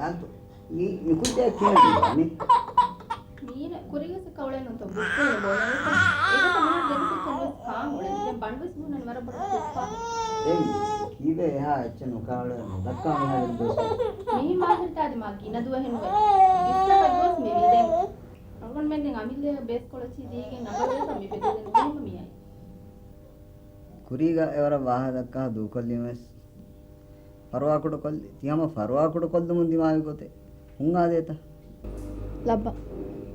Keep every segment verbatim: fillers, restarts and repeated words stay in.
އާންތު، މި، މި ކުއްޖާ ކިހިނެއް ވާނީ؟ މީނަ ކުރީގަސް ކައުޅެއް ނުތޯ ބުއްކޭ ބޯލަނީ. އޭގަ މިހާރު ދެން ސިއްޗަން ވެސް ކާން އުޅެނީ. ދެން ބަނޑު ވެސް ނޫން ވަރަށް ބޮޑަށް ކުއްޕާ. ދެން ކީއްވެ އެހާ އެއްޗެއް ނުކާ އުޅެ ނުދައްކާ މިހާރު ދުވަސް؟ މިހިން މާހިރުތާ އަދި މާ ގިނަ ދުވަހެއް ނުވޭ. ވިއްސަކަށް ދުވަސް މި ވީ ދެން. އަޅުގަނޑުމެން ދެން އަމިއްލަޔަށް ބޭސް ކޮޅަށް ދީގެން އަނބަލުވެފަ މި ބެދެލެން ނުވީމަ މިއައީ. ކުރީގަ އެވަރަށް ވާހަކަ ދައްކާ ދޫކޮށްލީމަވެސް. ފަރުވާކުޑަކޮށްލި، ތި ހަމަ ފަރުވާކުޑަކޮށްލުމުން ދިމާވި ގޮތެއް ހުން އާދޭތަ؟ ލައްބަ،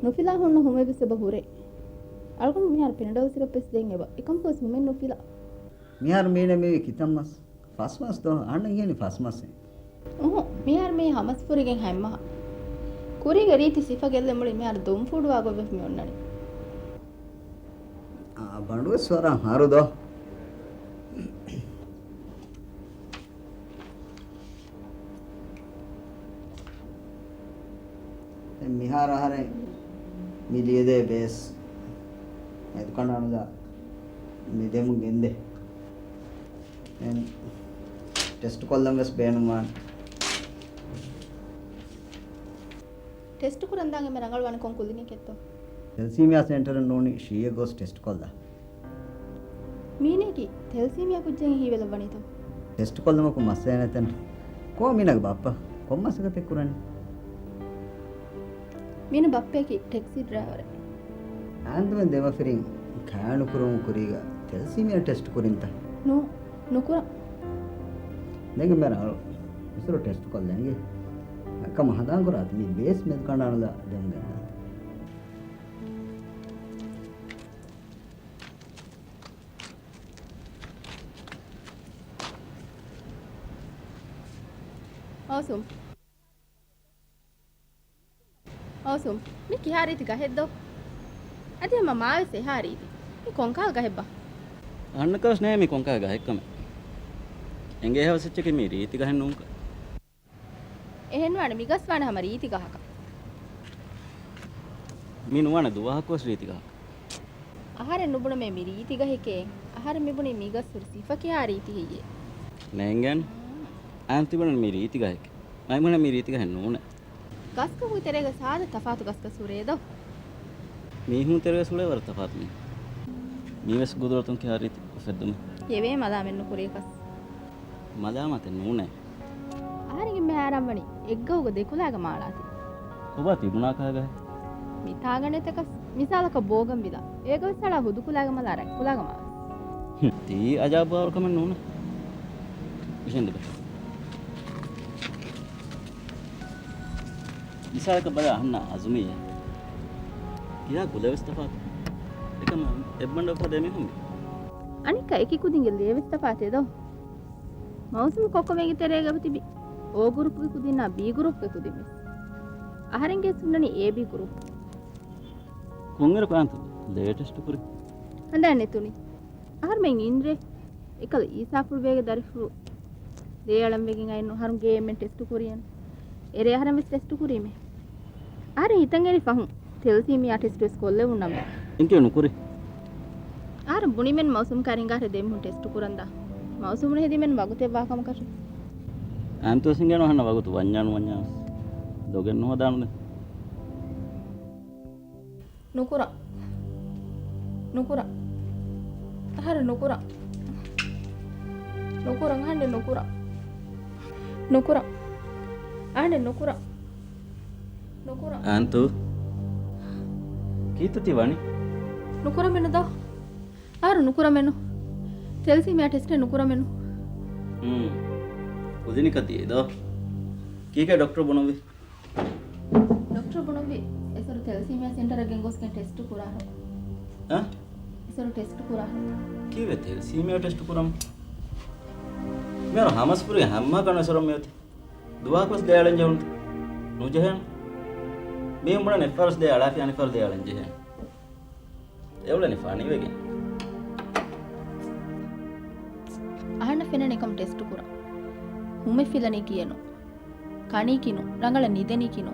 ނުފިލާ ހުންނަ ހުމެއްވެސް އެބަ ހުރޭ. އަޅުގަނޑު މިހާރު ޕެނަޑޯލް ސިރަޕްވެސް ދޭން އެބަ. އެކަމަކުވެސް ހުމެއް ނުފިލާ. މިހާރު މީނަ މިވީ ކިތައް މަސް؟ ފަސް މަސް ދޯ؟ އަހަންނަށް ކިޔަނީ ފަސް މަސް. އުހު، މިހާރު މިއީ ހަމަސް ފުރިގެން ހަތް މަހަށް. ކުރީގެ ރީތި ސިފަ ގެއްލެން މުޅި މިހާރު ދޮންފޫޑުވާ ގޮތްވެފަ މި އޮންނަނީ. އާ، ބަނޑުވެސް ވަރަށް ހަރު ދޯ. ދެން މިހާރު އަހަރެން މި ލިޔެދޭ ބޭސް މެދުކަނޑާނުލާ މި ދެމުން ގެންދޭ. ދެން ޓެސްޓް ކޮށްލަން ވެސް ބޭނުންވާނެ. ޓެސްޓް ކުރަން ދާން އެންމެ ރަނގަޅުވާނެ ކޮން ކުލިނިކެއްތޯ؟ ތެލްސީމިއާ ސެންޓަރަށް ނޫނީ ޝީއެއް ގޮސް ޓެސްޓް ކޮށްލާ. މީނައަކީ ތެލްސީމިއާ ކުއްޖެއް ހީވެލައްވަނީތޯ؟ ޓެސްޓް ކޮށްލުމަކު މައްސަލައެއް ނެތެން. ކޯ މީނަގެ ބައްޕަ؟ ކޮން މަސައްކަތެއް ކުރަނީ؟ މީނަ ބައްޕައަކީ ޓެކްސީ ޑްރައިވަރެއް. އާންދުމެން ދެމަފިރިން ކާނުކުރުމުން ކުރީގަ ތެލްސީމިއާ ޓެސްޓް ކުރިންތަ؟ ނޫ، ނުކުރަން. ދެން މެރަ އަޅު އިސުރު ޓެސްޓް ކޮށްލަން އިނގޭ. އަކަމަ ހަނދާން ކުރާތި މި ބޭސް މެދު ކަނޑާނުލާ ދެމުގެން ދާތި. އައުސުމް. އައުސުމް، މި ކިހާ ރީތި ގަހެއްދޯ؟ އަދި ހަމަ މާވެސް އެހާ ރީތި. މި ކޮންކަހަލަ ގަހެއްބާ؟ އަހަންނަކަށް ނޭ މި ކޮންކަހަލަ ގަހެއްކަމެއް. އެނގޭ ހަވަސް އެއްޗަކީ މީ ރީތި ގަހެއް ނޫންކަން. އެހެންވާނެ، މި ގަސް ވާނެ ހަމަ ރީތި ގަހަކަށް. މި ނުވާނެ ދުވަހަކުވެސް ރީތި ގަހަކަށް. އަހަރެން ނުބުނަމޭ މި ރީތި ގަހެކޭ. އަހަރެން މިބުނީ މި ގަސް ހުރި ސިފަ ކިހާ ރީތި ހެއްޔޭ. ނޭނގެން. އާން ތިބުނަން މި ރީތި ގަހެކޭ. ނައިމުނަ މި ރީތި ގަހެއް ނޫނޭ. ގަސްކަހުގެ ތެރޭގަ ސާދަ ތަފާތު ގަސްގަސް ހުރޭ ދޯ؟ މީހުން ތެރޭގަސް ހުޅޭ ވަރަށް ތަފާތު މީހުން. މީވެސް ގުދުރަތުން ކިހާ ރީތި އުފެއްދުމެއް. އެވޭ މަލާމެއް ނުކުރޭ ގަސް. މަލާމާތެއް ނޫނޭ. އަހަރެން އެންމެ ހައިރާންވަނީ އެއްގަހުގަ ދެކުލައިގަ މާޅާތީ. ކޮބާ ތިބުނާ ކާގަހެއް؟ މިތާގަ ނެތަކަސް. މިސާލަކަށް ބޯގަން ވިލާ. އޭގަވެސް އަޅާ ހުދުކުލައިގަ މަލާ ރަތްކުލައިގަ މާ. ހުން، ތީ އަޖާބު ބާރު ކަމެއް ނޫނޭ. ވިސްނަން ދެބަ. މިސާލަކަށް ބަލާ އަހަންނާ އަޒުމީއަށް. ކިހާ ކުލަވެސް ތަފާތު. އެކަމަ އެއްބަނޑަށް އުފަދޭ މީހުން. އަނެއްކާ އެކި ކުދިންގެ ލޭވެސް ތަފާތޭ ދޯ؟ މައުސޫމް ކޮއްކޮމެއްގެ ތެރޭގަ ތިބި އޯ ގްރޫޕްގެ ކުދިންނާ ބީ ގްރޫޕްގެ ކުދިން ވެސް. އަހަރެންގެ ހުންނަނީ އޭ ބީ ގްރޫޕް. ކޮންއިރަކު އާންތު ލޭ ޓެސްޓު ކުރީ؟ ހަނދާން ނެތުނީ. އަހަރުމެން އިންރޭ އެކަލަ އީސާފުޅު ބޭގެ ދަރިފުޅު ލޭ އަޅަން ވެގެން އައިނު އަހަރުން ގޭ އެންމެން ޓެސްޓު ކުރިޔަން. އެރޭ އަހަރެން ވެސް ޓެސްޓު ކުރީމޭ. އަހަރެން ހިތަށް އެރި ފަހުން ތެލްސީމިއާ ޓެސްޓު ވެސް ކޮށްލެވުން ނަމެ. އެންކެ ނުކުރި. އަހަރު ބުނިމެން މައުސޫމް ކާރިންގާ ދެމުން ޓެސްޓު ކުރަންދާ. މައުސޫމުން ހެދިމެން ވަގުތެއް ވާކަމަކަށެ. އާންތު ވެސް އިނގޭނު އަހަންނަށް ވަގުތު ވަންޏާނު ވަންޏާ ވެސް. ދޮގެއް ނުހަދާނު ދެން. ނުކުރަން. ނުކުރަން. އަހަރެން ނުކުރަން. ނުކުރަން، އަހަންނެއް ނުކުރަން. ނުކުރަން. އަހަންނެއް ނުކުރަން. ނުކުރަން. އާންތު. ކީއްތަ ތި ވަނީ؟ ނުކުރަމެއްނު ދޯ. އަހަރު ނުކުރަމެއްނު. ތެލްސީމިއާ ޓެސްޓެއް ނުކުރަމެއްނު. ހުން. ކުލިނިކަށް ދިޔައީ ދޯ. ކީކޭ ޑޮކްޓަރު ބުނުއްވީ؟ ޑޮކްޓަރު ބުނުއްވި އެސޮރު ތެލްސީމިއާ ސެންޓަރަށް ގެންގޮސްގެން ޓެސްޓު ކުރާހަ. އަ؟ އެސޮރު ޓެސްޓު ކުރާހަ. ކީއްވެ ތެލްސީމިއާ ޓެސްޓު ކުރަމު؟ މިހާރު ހަމަސްފުރި ހަމަކަން އެސޮރު މިއޮތީ. ދުވަހަކުވެސް ލޭ އަޅަން ޖެހުނުތަ؟ ނުޖެހޭނެ. މީހުން ބުނަން އެއްފަރަސް ލޭ އަޅާފި އަނެއްފަރަސް ލޭ އަޅަން ޖެހޭނެ. އެއުޅެނީ ފަނިވެގެން. އަހަންނަށް ފެންނަނީ ކަމަށް ޓެސްޓު ކުރަން. ހުމެއް ފިލަނީކީއެއްނު. ކަނީކީނު، ރަނގަޅަށް ނިދެނީކީނު.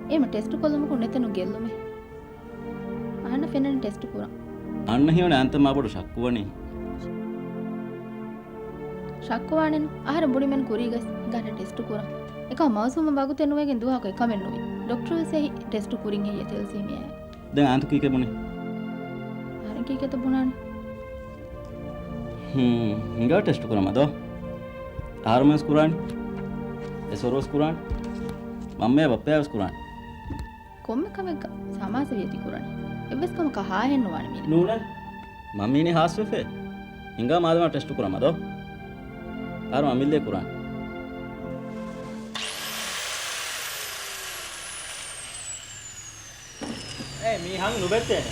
އެހެންމެ ޓެސްޓު ކޮށްލުމަކުން ނެތެނު ގެއްލުމެއް. އަހަންނަށް ފެންނަނީ ޓެސްޓު ކުރަން. އަންނަ ހީވަނީ އަންތަ މާބޮޑު ޝައްކުވަނީ. ޝައްކުވާނެނު. އަހަރެން ބުނިމެން ކުރީގަސް ހިނގާނެ ޓެސްޓު ކުރަން. އެކަމަ މައުސޫމަށް ވަގުތެއް ނުވެގެން ދުވަހަކު އެކަމެއް ނުވި. ޑޮކްޓަރުވެސް އެހި ޓެސްޓު ކުރިން ހެއްޔޭ ތެލްސީމިއާއެއް. ދެން އާންތު ކީކޭ ބުނީ؟ އަހަރެން ކީކޭތަ ބުނާނީ؟ ހުން، ހިނގާ ޓެސްޓު ކުރަމާ ދޯ. އަހަރުމެންވެސް ކުރާނީ. އެސޮރުވެސް ކުރާނީ. މަންމަޔާ ބައްޕަޔާވެސް ކުރާނީ. ކޮންމެ ކަމެއްގަ ސަމާސެވިޔަތި ކުރަނީ. އެއްވެސް ކަމަކަށް ހާހެއް ނުވާނެ މީނަ. ނޫނޭ. މަންމީނީ ހާސްވެފޭ. ހިނގާ މާދަމާ ޓެސްޓު ކުރަމާ ދޯ. އަހަރު އަމިއްލަ ކުރާނީ. އޭ، މީ ހަން ނުބެއްތޭނެ.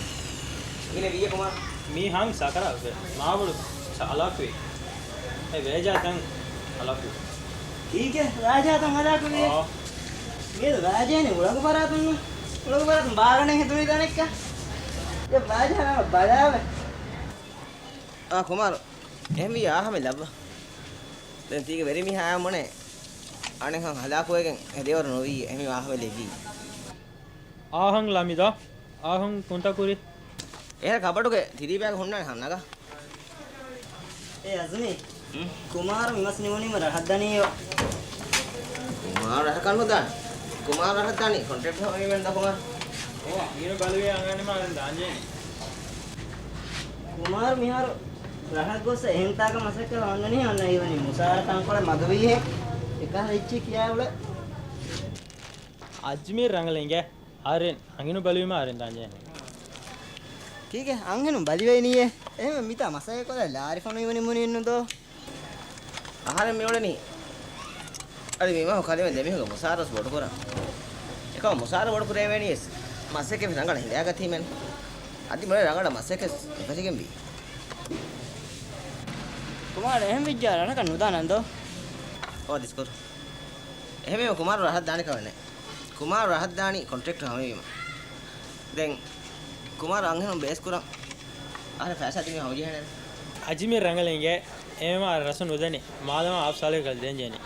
ގިނަ ވީއެކުމާ. މީ ހަން ސަކަރާތްވެ. މާބޮޑު ސަ-، ހަލާކުވި. އެ ވޭޖާތަން ހަލާކުވި. ކީކޭ؟ ވޭޖާތަން ހަލާކުވި؟ އާ. މިއަދު ވޭޖޭނެ އުޅަގު ފަރާތުން. އުޅަގު ފަރާތުން ބާގަނޑެއް ހެދުނީ ދަނެއްކަ. އެ ވޭޖާ ނަމަ ބަލާވެ. އާ، ކުމާރު. އެހެންވީ އާހަމެ ލައްވަ. ދެން ތީގެ ވެރިމީހާ އާ މޮނެ. އަނެއްހަން ހަލާކުވެގެން ހެދޭވަރު ނުވީ. އެހެންވީ އާހަމެ ލެއްވީ. އާހަން ލަމިދާ، އާހަން ކުންތައް ކުރީ؟ އެހެރަ ކަބަޑުގެ ތިރީބާގަ ހުންނާނެ ހަންނަގަ. އޭ އަޒުމީ، ކުމާރު މިމަސް ނިމުނީމަ ރަހައްދަނީޔޯ. ކުމާރު ރަހަކަށް ނުދާނެ. ކުމާރު ރަހައްދާނީ ކޮންޓްރެކްޓް ހަމަވީމެން ދޯ ކުމާރު. އޯ، އަނގިނު ބަލުވި އަނގަނިމާ ދާންޖެހޭނީ. ކުމާރު މިހާރު ރަހަށް ގޮއްސަ އެހެން ތާކަށް މަސައްކަތް އޮންނަނީ އޮންނަ ހީވަނީ މުސާރަ ތަންކޮޅެއް މަދުވީހޭ. އެކަހަލަ އެއްޗެއް ކިޔާ އުޅެ. އަޒްމީރް ރަނގަޅަށް އިނގޭ. އަހަރެން އަނގިނު ބަލުވީމަ އަހަރެން ދާންޖެހޭނެ. ކީކޭ އަންހެނުން ބަލިވައިނީއޭ؟ އެހެންވެ މިތާ މަސައްކަތް ކޮށްލާ ލާރިފަ ނުއިވަނީ މުނިއްނު ދޯ؟ އަހަރެން މިއުޅެނީ. އަދި މި މަހު ކަލޭމެން ދެމީހުންގެ މުސާރަސް ބޮޑުކުރަން. އެކަމަ މުސާރަ ބޮޑުކުރެވޭނީވެސް މަސައްކަތް ރަނގަޅަށް ހިނގާގަތީމެން. އަދި މުޅި ރަނގަޅަށް މަސައްކަތް ނުފެށިގެންވީ. ކުމާރު އެހެން ވެއްޖާ ރަނަކަށް ނުދާނަން ދޯ؟ އޯ ދިސްކުރު. އެހެންވީމަ ކުމާރު ރަހައްދާނެ ކަމެއް ނެތް. ކުމާރު ރަހައްދާނީ ކޮންޓްރެކްޓް ހަމަވީމަ. ދެން ކުމާރު އަންހެނުން ބޭސްކުރަން އަހަރެން ފައިސާ ދިނީ ހަމަޖެހޭނެ. އަޒްމީރް ރަނގަޅަށް އިނގޭ. އެހެންވީމަ އަހަރެން ރަސް ނުދެނީ. މާދަމާ އަފްސާލެ ކަލް ދޭންޖެހޭނީ.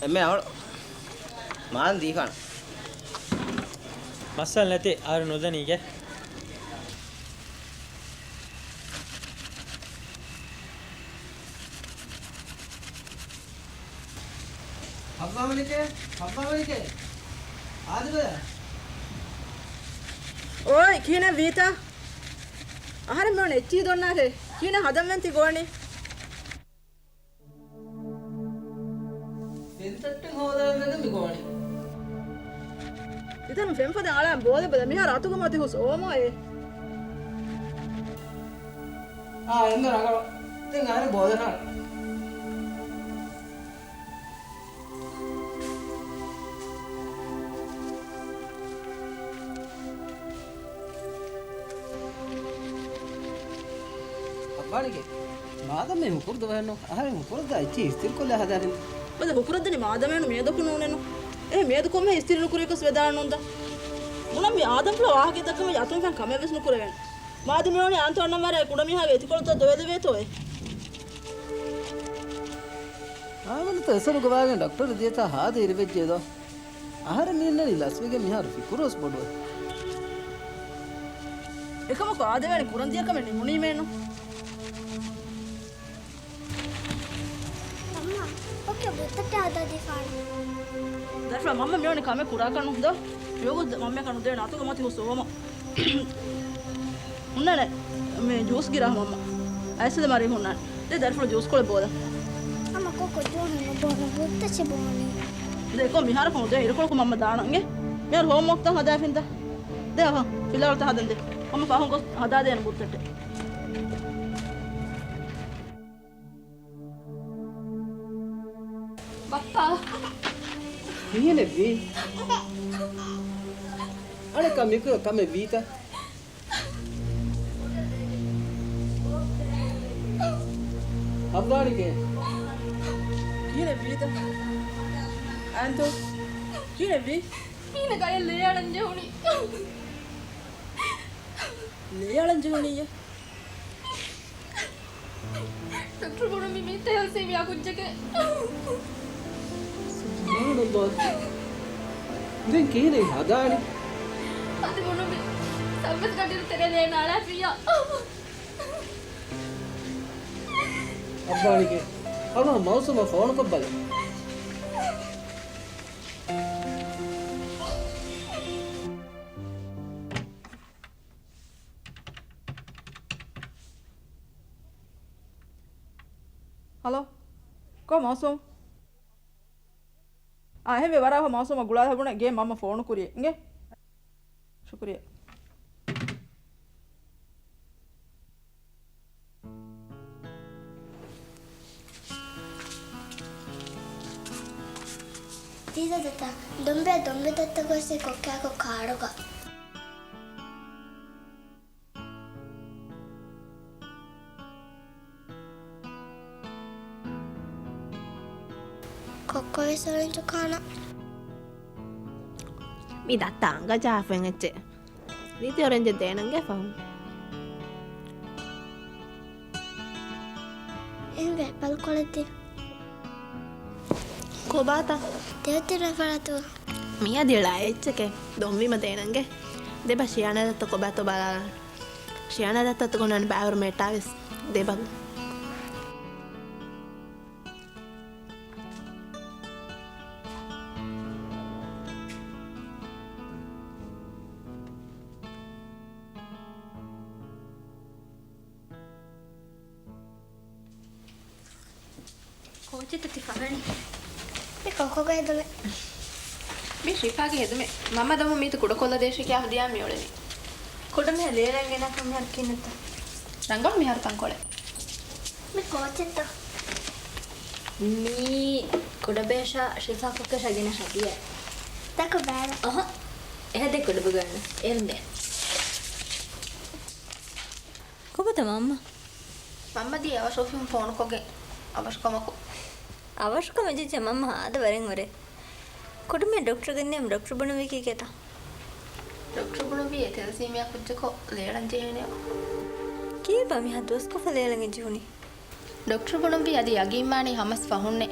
އެންމެ އަހަރު މާދަމާ ދީފާނެ. މައްސަލަ ނެތި އަހަރެން ނުދެނީ އިނގޭ. ހައްވާ މަނިކޭ، ހައްވާ މަނިކޭ. އާދެބަލަ. އޯއް، ކިހިނެއް ވީތަ؟ އަހަރެން މިއޮން އެއްޗިހި ދޮންނާށޭ. ކިހިނެއް ހަދަން ވެން ތި ގޮވަނީ؟ ފެންތައްޓެއް ހޯދާންވެގެން މި ގޮވަނީ. ތިތަނު ފެންފަދަ އަޅާން ބޯލެބަލަ މިހާރު އަތުގަ މަތި ހުސް އޯމޯއޭ. އާ، އެންމެ ރަނގަޅު. ދެން އަހަރެން ބޯލަނާނެ. އައްވާނީގެ މާދަމާ ހުކުރު ދުވަހެއްނު. އަހަރެން ހުކުރަށްދާ އެއްޗިހި އިސްތިރިކޮށްލާ ހަދާދިން. ބަލަ ހުކުރަށްދަނީ މާދަމާއެއްނު މިއަދަކު ނޫނެއްނު. އެހެން މިއަދު ކޮންމެ އިސްތިރި ނުކުރިޔަކަސް ވެދާނެ ނޫންދާ. ބުނަން މި އާދަމްފުޅަށް ވާހަކަ ދައްކަމަށް އަތުން ފެން ކަމެއް ވެސް ނުކުރެވޭނެ. މާދަމާ އޮނީ އާންތޯ އަންނަ ވަރަށް ކުޑަމީހާގެ އެތިކޮޅުތައް ދޮވެލެވޭތޯއޭ. އާމިނަތަށް އެސޮރުގަ ވާގެން ޑޮކްޓަރު ދިޔަތާ ހާދަ އިރުވެއްޖެ ދޯ. އަހަރެން މި އިންނަނީ ލަސްވެގެން މިހާރު ފިކުރުވެސް ބޮޑުވެ. އެކަމަކު އާދެވޭނެ ކުރަން ދިޔަ ކަމެއް ނިމުނީމޭނު. މަންމާ، އޮކޭ ބުއްތައްޓެއް ހަދާދީފާނެ. ދަރިފުޅާ މަންމަ މިއޮންނަނީ ކަމެއް ކުރާކަށްނު ދޯ. މިވަގުތު މަންމަޔަކަށް ނުދޭނެ އަތުގަ މަތި ހުސް އޮވަމަ. ހުންނާނެ މި ޖޫސް ގިރާ މަންމަ. އައިސްލަ މަރީ ހުންނާނެ. ދޭ ދަރިފުޅަށް ޖޫސްކޮޅެއް ބޯލަ. އަމަ ކޮކޮ ޖޫހުން ނުބޯނު ބުއްތަށެ ބޯނީ. ދޭ ކޮ މިހާރަކު ނުދޭ އިރުކޮޅަކު މަންމަ ދާނަންގެ. މިހާރު ހޯމްވޯކްތައް ހަދާފިންދާ. ދޭ އަހަ ފިލާވަޅުތައް ހަދަން ދޭ. މަންމަ ފަހުން ގޮސް ހަދާދޭނެ ބުއްތަށެއް. ބައްޕާ. ކިހިނެއްވީ؟ އަނެއްކާ މިކުރާ ކަމެއް ވީތަ؟ އައްވާނީގެ. ކިހިނެއްވީތަ؟ އާންތޯ. ކިހިނެއްވީ؟ ހީނަ ގަޔަށް ލޭއަޅަން ޖެހުނީ. ލޭއަޅަން ޖެހުނީއޭ؟ ޑޮކްޓަރު ބުނުމީ މީ ތޭލްސީމިއާ ކުއްޖެކޭ. ސުބްޙާނަﷲ. ދެން ކިހިނެއް ހަދާނީ؟ އަދި ބުނުމީ ސައްވެސް ގަޑިއިރު ތެރޭ ލޭ ނާޅާފިއްޔާ. އައްވާނީކޭ. އަވަހަށް މައުސޫމަށް ފޯނުކޮށްބަލަ. ހަލޯ. ކޮ މައުސޫމް؟ އާ، އެހެންވެ ވަރަށް އަވަހަށް މައުސޫމަށް ގުޅާލަބުނެ ގޭ މަންމަ ފޯނު ކުރިޔޭ. އިނގޭ. ޝުކުރިއްޔާ. ތީދަ ދަތާ، ދޮންބެ، ދޮންބެ ދައްތަ ގޮސް ކޮއްކާކޮ ކާޑުގަ. ކޮއްކޮވެސް އޮރެންޖު ކާނަ. މި ދައްތަ އަނގަޖާފައިން އެއްޗެއް. ރީތި އޮރެންޖެއް ދޭނަންގެ ފަހުން. އެނގޭ ބަލްކޮޅެއް ދޭ. ކޮބާތަ؟ ތެއޮތި ރަފަރަތު. މިއަދި ޅާ އެއްޗެކޭ. ދޮންވީމަ ދޭނަންގެ. ދެބަ ޝިޔާނާ ދައްތަ ކޮބާތޯ ބަލާލަން. ޝިޔާނާ ދައްތަ އަތުގަ ނަން ބާވަރު މެޓާވެސް. ދެބަ. ކޯޗެއްތަ ތި ފަހަނީ؟ މި ކޮއްކޮގެ ހެދުމެއް. މި ޝިފާގެ ހެދުމެއް. މަންމަ ދަމު މީތު ކުޑަކޮށްލަދޭށޭ ކިޔާ ހަދިޔާ މި އުޅެނީ. ކުޑަމިހާ ލޭލަން ގެނައިފަ މިހާރު ކިހިނެއްތަ؟ ރަނގަޅު މިހާރު ތަންކޮޅެއް. މި ކޯޗެއްތަ؟ މީ ކުޑަބޭށާ ޝިފާ ކޮއްކަށާ ގެނަ ހަދިޔާ. ތަކު ބާރަ. އަހަ. އެހަދޭ ކުޑަބުގަންނަ. އެރުންދޭ. ކޮބާތަ މަންމަ؟ މަންމަ ދިޔަ އަވަށް އޮފީހުން ފޯނުކޮށްގެން އަވަށްކަމަކު. އަވަށްކަމެއް ޖެއްޖެ މަންމަ ހާދަ ވަރެއް ހުރޭ. ކުޑަމި ޑޮކްޓަރު ގެންދިޔަމަ ޑޮކްޓަރު ބުނުއްވީ ކީކޭތަ؟ ޑޮކްޓަރު ބުނުއްވީ އެ ތެލަސީމިއާ ކުއްޖަކު ލޭޅަން ޖެހޭނެ. ކީއްބާ މިހާ ދުވަސްކޮށްފަ ލޭޅަން އެއްޖެހުނީ؟ ޑޮކްޓަރު ބުނުއްވީ އަދި ޔަގީންވާނީ ހަމަސް ފަހުންނޭ.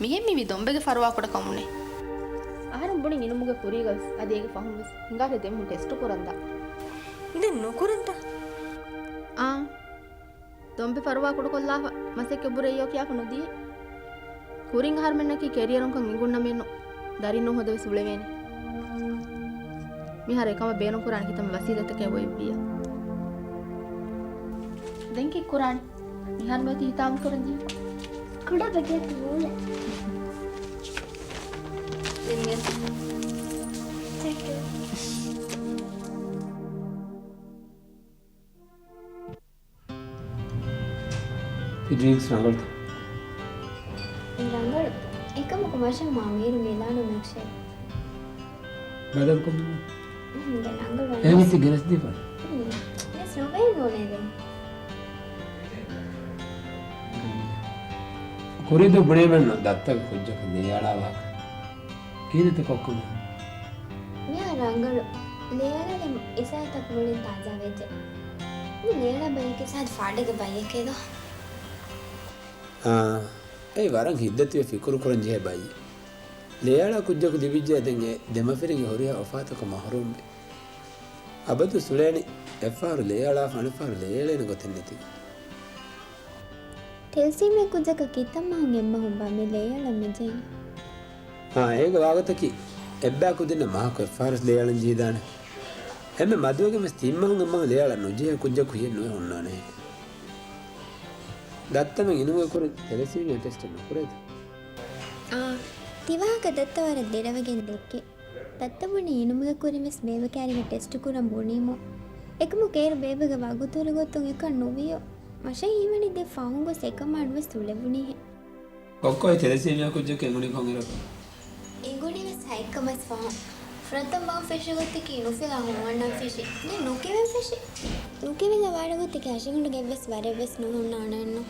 މިހެން މިވީ ދޮންބެގެ ފަރުވާކުޑަ ކަމުންނޭ. އަހަރެން ބުނި އިނުމުގެ ކުރީގަވެސް އަދި އޭގެ ފަހުންވެސް ހިނގާރޭ ދެމުން ޓެސްޓު ކުރަންދާ. ދެން ނުކުރަންތަ؟ އާނ. ދޮންބެ ފަރުވާ ކުޑަކޮށްލާފަ މަސައްކަތް ބުރެއްޔޯ ކިޔާފަ ނުދިޔަ. ކުރިން އަހަރުމެންނަކީ ކެރިއަރުންކަން އެނގުންނަމެއްނު. ދަރިންނޫން ހޯދަވެސް އުޅެވޭނެ. މިހާރު އެކަމަށް ބޭނުންކުރާނެ ކިތަންމެ ވަސީލަތްތަކެއް އޮތްވިއްޔާ. ދެން ކީއްކުރާނީ؟ މިހާރު މިއޮތީ ހިތާމަކުރަން ޖެހި. ކުޑަ ބެގެއް ނޫނޭ. ދެން މިއޮތީ. ތެންކް ޔޫ. ތި ޑްރިންކްސް ރަނގަޅުތަ؟ ރަނގަޅު. އެކަމަކު މަށަށް މާ މީރު މިލާނޯ މިލްކްޝޭކް. ބަދަލުކޮށްދެން. އުހުން، ދެން ރަނގަޅު ވަނީ. އެހެން ތި ގެނެސްދީފަ. އުހުން. ވެސް ނުބޭނުނޭ ދެން. ކުރީދޫ ބުނީމެއްނު ދައްތަގެ ކުއްޖަކު ލޭއަޅާ ވާހަކަ. ކީއްތަ ކޮއްކޮމެ؟ މިއާ ރަނގަޅު. ލޭއަޅާގެ އިސާތަކު މުޅިން ތާޒާ ވެއްޖެ. މި ލޭއަޅާ ބައެކޭ ސާދަ ފާޑެއްގެ ބައެކޭ ދޯ؟ އާ، އެއީ ވަރަށް ހިތްދަތިވެ ފިކުރު ކުރަން ޖެހޭ ބައްޔެއް. ލޭއަޅާ ކުއްޖަކު ލިބިއްޖެ ދެން އެ ދެމަފިރިންގެ ހުރިހާ އުފާތަކުން މަހުރޫމްވެ. އަބަދު ސުޅޭނީ އެއްފަހަރު ލޭއަޅާފަ އަނެއްފަހަރު ލޭއެޅޭނެ ގޮތެއް ނެތިގެން. ތެލްސީމިއްޔާ ކުއްޖަކަށް ކިތަންމަހުން އެއްމަހުން ބާ މި ލޭއަޅަން މިޖެހެނީ؟ އާ، އޭގެ ވާގޮތަކީ އެއްބަޔަކު ދިންނަ މަހަކު އެއްފަހަރު ލޭއަޅަން ޖެހިދާނެ. އެންމެ މަދުވެގެން ވެސް ތިންމަހުން އެއްމަހުން ލޭއަޅަން ނުޖެހޭ ކުއްޖަކު ހިޔެއް ނުވެ ހުންނާނެ. ދައްތަމެން އިނުމުގެ ކުރިން ތެލެސީމިއާ ޓެސްޓެއް ނުކުރޭތަ؟ އާ، ތިވާހަކަ ދައްތަ ވަރަށް ދެރަވެގެން ދެއްކޭ. ދައްތަ ބުނީ އިނުމުގެ ކުރިން ވެސް ބޭބެ ކައިރީގަ ޓެސްޓު ކުރަން ބުނީމު. އެކަމަކު އޭރު ބޭބެގެ ވަގުތު ހުރި ގޮތުން އެކަން ނުވިޔޯ. މަށަށް ހީވަނީ ދެ ފަހުން ގޮސް އެކަމާ ނުވެސް އުޅެވުނީހޭ. ކޮއްކޮއި ތެލެސީމިއާ ކުއްޖަކު އެނގުނީ ކޮންއިރަކު؟ އެނގުނީ ވެސް ހަތްކަމަސް ފަހުން. ފުރަތަމަ ބަހުން ފެށި ގޮތަކީ ނުފިލާ ހުންނަން ފެށި. ދެން ނުކިވެން ފެށި. ނުކިވެލަ ވާޑު ގޮތަކީ އަށިގަނޑުގެ އެއްވެސް ވަރެއްވެސް ނުހުންނާނެއެއްނު.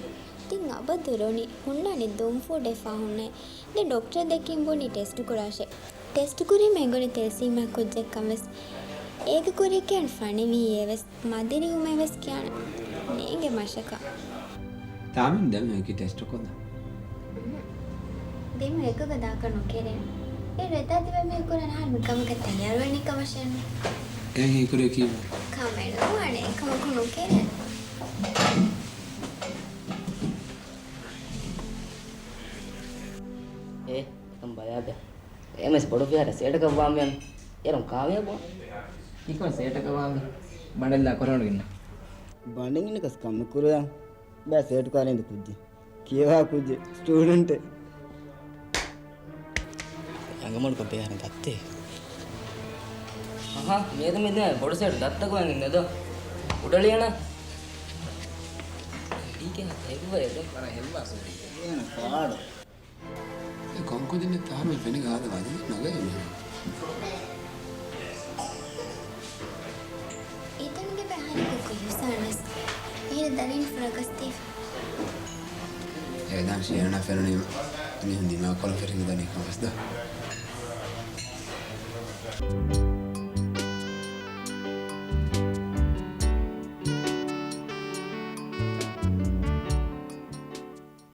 ތިން އަބަދު ރޮނި ހުންނާނީ ދޮންފޫޑެއް ފަހުންނޭ. ދެން ޑޮކްޓަރު ދެއްކީމް ބުނީ ޓެސްޓު ކުރާށޭ. ޓެސްޓު ކުރީމަ އެނގުނީ ތެލެސީމިއާ ކުއްޖެއްކަން ވެސް. އޭގެ ކުރިއަކީ އަން ފަނިވީއޭ ވެސް. މަދިރިއުމޭ ވެސް ކިޔާނެ. ނޭނގެ މަށަކަށް. ތާމިން ދެމެ އެކި ޓެސްޓު ކޮށްލަ. ދެމެ އެކުގަ ދާކަށް ނުކެރޭނެ. އޭރު އެތާ ތިބެ މީ ކުރަން ހާ މިކަމަކަށް ތައްޔާރުވެނީ ކަމަށެއްނު. އެ ހީކުރި ކީއްވެ؟ ކަމެއް ނުވާނެ އެކަމަކު ނުކެރޭނެ. އޭ، އެކަން ބަލާބަ. އެމެސް ބޮޑު ފިހާރަ ސޭޓަކަށް ވާންވީ. އޭރުން ކާމިޔާބުވާން. ތިކޮން ސޭޓަކަށް ވާންވީ؟ ބަނޑެއްލާ ކޮށް ނުގިންނަ. ބަނޑެއް އިންނަކަސް ކަމެއް ކުރަޔާ. ބައި ސޭޓު ކާރިން ދު ކުއްޖެއް. ކިޔަވާ ކުއްޖެއް. ސްޓޫޑެންޓެއް. އަނގަމަޑުކޮށް ބޭހަނަ ދައްތޭ. އަހާ، މިއަދު މިދެން ބޮޑު ސޭޓު ދައްތަކު އެނގިން ނެދޯ. އުޑަޅިއަނާ. އީގެ ހެއްވައެދޯ. ވަރަށް ހެއްވާ ސޯރީ. އޭނަ ފާޑު. އެ ކޮންކޮދިން ތާރު ފެނިގާ ހާދަ ވާދި ނަގައި މިހާ. އެތަންގެ ބަހަނި ކުކު ޔުސާނަސް. އޭނަ ދަރިން ފުރަގަސްދީފަ. އެދާން ޝޭނާ ފެނުނީމަ މީހުން ދިމާކޮޅު ފެށިގެ ދަނީ ކަމަސްދާ.